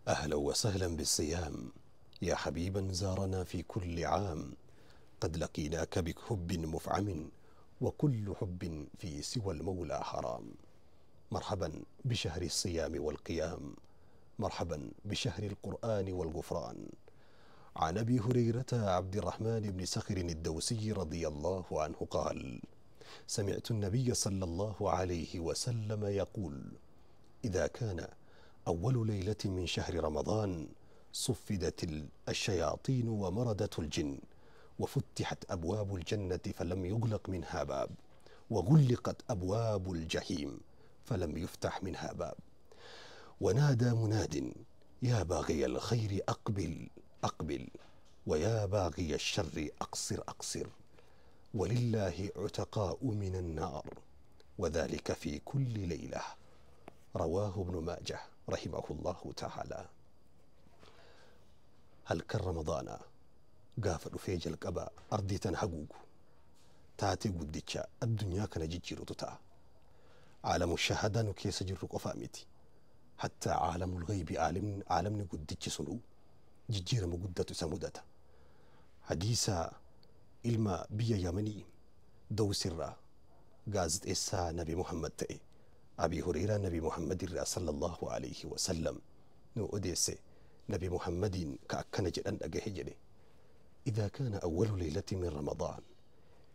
أهلا وسهلا بالصيام يا حبيبا زارنا في كل عام، قد لقيناك بحب مفعم وكل حب في سوى المولى حرام. مرحبا بشهر الصيام والقيام، مرحبا بشهر القرآن والغفران. عن أبي هريرة عبد الرحمن بن سخر الدوسي رضي الله عنه قال: سمعت النبي صلى الله عليه وسلم يقول: إذا كان أول ليلة من شهر رمضان صفدت الشياطين ومردت الجن، وفتحت أبواب الجنة فلم يغلق منها باب، وغلقت أبواب الجحيم فلم يفتح منها باب. ونادى مناد: يا باغي الخير أقبل أقبل، ويا باغي الشر أقصر أقصر، ولله عتقاء من النار، وذلك في كل ليلة. رواه ابن ماجه رحمه الله تعالى. Halkan Ramadaanaa gaafa dhufee jalqaba ardii tan haguugu taatee guddicha addunyaa kana jijjiirutu ta'a. Caalamu shahadaa nu keessa jirru qofaa miti. Hattaa caalamul ghaybi, caalamni guddichi sunuu jijjiirama guddatu isa mudata. Hadiisa ilma biyya Yamanii Dawsirraa gaazexeessaa Nabi Muhammad ta'e Abi Hureyraa Nabi Muhammad irraa sallallahu alayhi wa sallam nu odeesse, Nabi Muhammadiin ka akkana jedhan dhagahe jedhe: إذا كان أول ليلة من رمضان،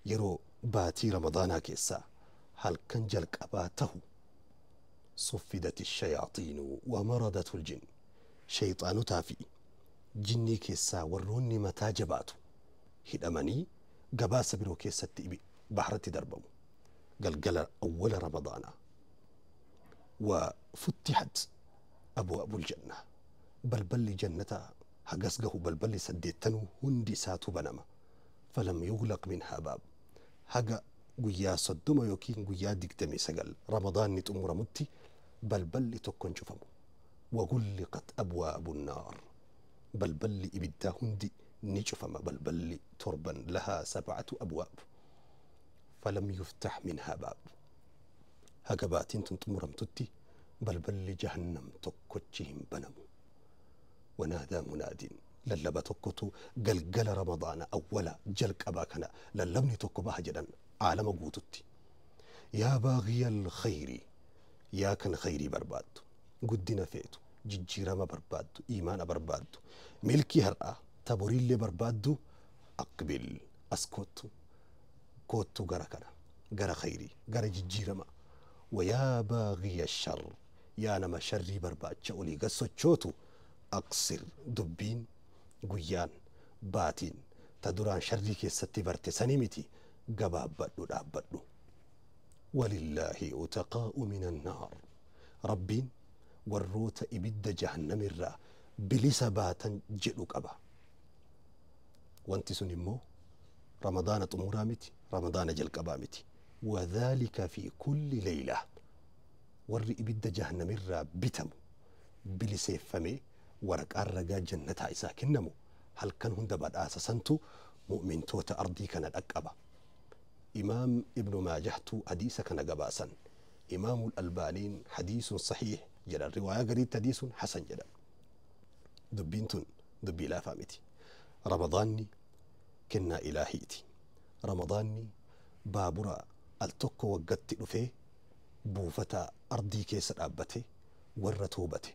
yeroo baatii Ramadaanaa keessaa halkan jalqabaa tahu، صفدت الشياطين ومردت الجن، shayxaanotaa fi jinnii keessaa warroonni mataa jabaatu hidhamanii gabaasa biroo keessatti baharatti darbamu galgala awwala Ramadaanaa. وفتحت أبواب الجنة، balballi jannataa hagas gahu, balballi saddeettanuu hundi isaatu banama. فلم يغلق منها باب، haga guyyaa 30 yookiin guyyaa 29 Ramadaanni xumuramutti balballi tokko hin cufamu. وغلقت أبواب النار، balballi ibiddaa hundi ni cufama, balballi torban، لها سبعة أبواب، فلم يفتح منها باب، haga baatiin tun xumuramtutti balballi jahannam tokkochi hin banamu. ونادى مناد، lallaba tokkotu galgala Ramadaana awwala jalqabaa kana lallabni tokko baha jedhan caalama guututti: يا باغي الخير، yaa kan khayrii barbaaddu, guddina feetu, jijjiirama barbaaddu, iimaana barbaaddu, milkii har'aa ta boriillee barbaaddu, أقبل، as koottu, koottu gara kana, gara khayrii, gara jijjiirama. ويا باغي الشر، yaa nama sharrii barbaacha olii gad sochootu، أقصر، dubbiin guyyaan baatiin ta duraan sharrii keessatti barte sanii miti, gabaabbadhu, dhaabbadhu. ولله عتقاء من النار، Rabbiin warroota ibidda jahannamirraa bilisa baatan jedhu qaba. Wanti sun immoo Ramadaana xumuraa miti, Ramadaana jalqabaa miti. وذلك في كل ليلة، warri ibidda jahannamirraa bitamu, biliseeffamee waraqaan ragaa jannataa isaa kennamu, halkan hunda badhaasa santu mu'mintoota ardii kana dhaqqaba. Imaam Ibnu Maajahtu hadiisa kana gabaasan. Imaamul Albaaniin حديث صحيح jedhan, riwaayaa gariitti حديث حسن jedhan. Dubbiin tun dubbii laafaa miti. Ramadaanni kennaa ilaahiiti. Ramadaanni baabura al tokko waggatti dhufee buufata ardii keessa dhaabbate, warra toobate,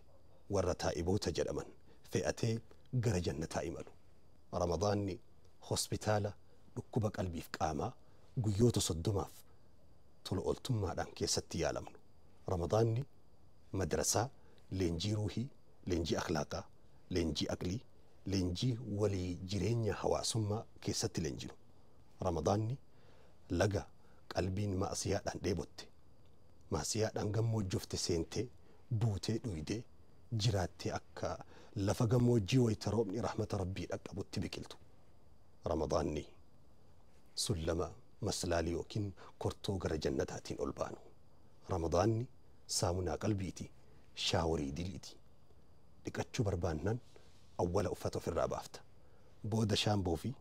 warra taa'iboota jedhaman fe'atee gara jannataa imalu. Ramadaanni hospitaala dhukkuba qalbiif qaamaa guyyoota 30f tola ooltummaadhaan keessatti yaalamnu. Ramadaanni madrasaa leenjii ruuhii, leenjii akhlaaqaa, leenjii aqlii, leenjii walii jireenya hawaasummaa keessatti leenjinu. Ramadaanni laga qalbiin maasiyaadhaan dheebotte, maasiyaadhaan gammoojjofte seentee buutee dhuydee jiraattee akka lafa gammoojjii wayita roobni rahmata Rabbii dhaqqabutti biqiltu. Ramadaanni sullama maslaalii yookiin kortoo gara jannataatiin ol baanu. Ramadaanni saamunaa qalbiiti, shaaworii diliiti. Dhiqachuu barbaannaan awwala uffata ofirraa baafta. Booda shaamboo fi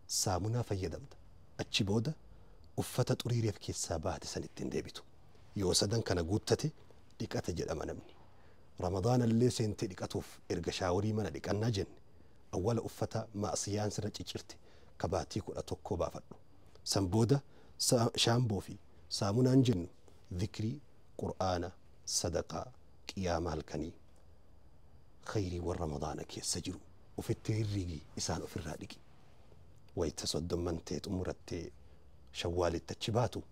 saamunaa fayyadamta. Achi booda uffata xuriireef keessaa baate san ittiin deebitu. Yoo sadan kana guuttate dhiqate jedhama namni. Ramadaanallee seentee dhiqatuuf erga shaaworii mana dhiqannaa jenne, awwala uffata ma'asiyaan sirra ciccirte kabaatii 11 baafadhu. San booda shaamboo fi saamunaan jennu dhikrii, qur'aana, sadaqaa, qiyaama halkanii, khayriiwwan Ramadaana keessa jiru ufitti hirrigi, isaan ofirraa dhiqi. Wayta soddomman tee xumurattee Shawwaalitti achi baatu,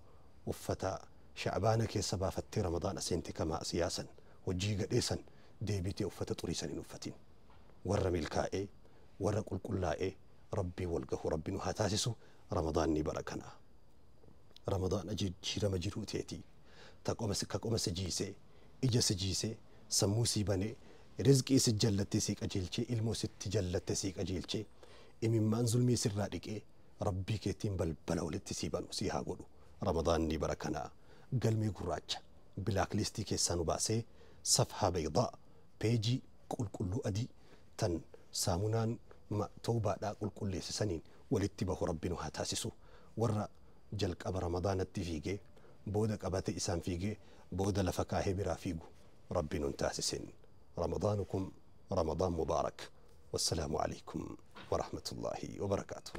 uffata Sha'baana keessa baafattee Ramadaana seente ka ma'asiyaa san, hojii gadhee san, deebitee uffata xurii san hin uffatin. Warra milkaa'ee, warra qulqullaa'ee Rabbii wal gahu Rabbi nu haa taasisu. Ramadaanni bara kanaa Ramadaana jijjiirama jiruu teetii ta qoma ka qoma si jiisee, ija si jiisee, sammuu sii banee, rizqii si jallattee sii qajeelchee, ilmoo sitti jallatte sii qajeelchee, imimmaan zulmii sirraa dhiqee, Rabbii keetiin balbala walitti sii banu sii haa godhu. Ramadaanni bara kanaa galmee gurraacha black listii keessaa nu baasee safhaa baydaa, peejii qulqulluu adii tan saamunaan tawbaadhaa qulqulleesse saniin walitti bahu Rabbi nu haa taasisu. Warra jalqaba Ramadaanatti fiigee booda qabate isaan fiigee booda lafa kaahee biraa fiigu Rabbi nun taasisin. Ramadaanukum Ramadaan mubaarak. Wassalaamu alaikum warahmatullaahi wabarakaatuh.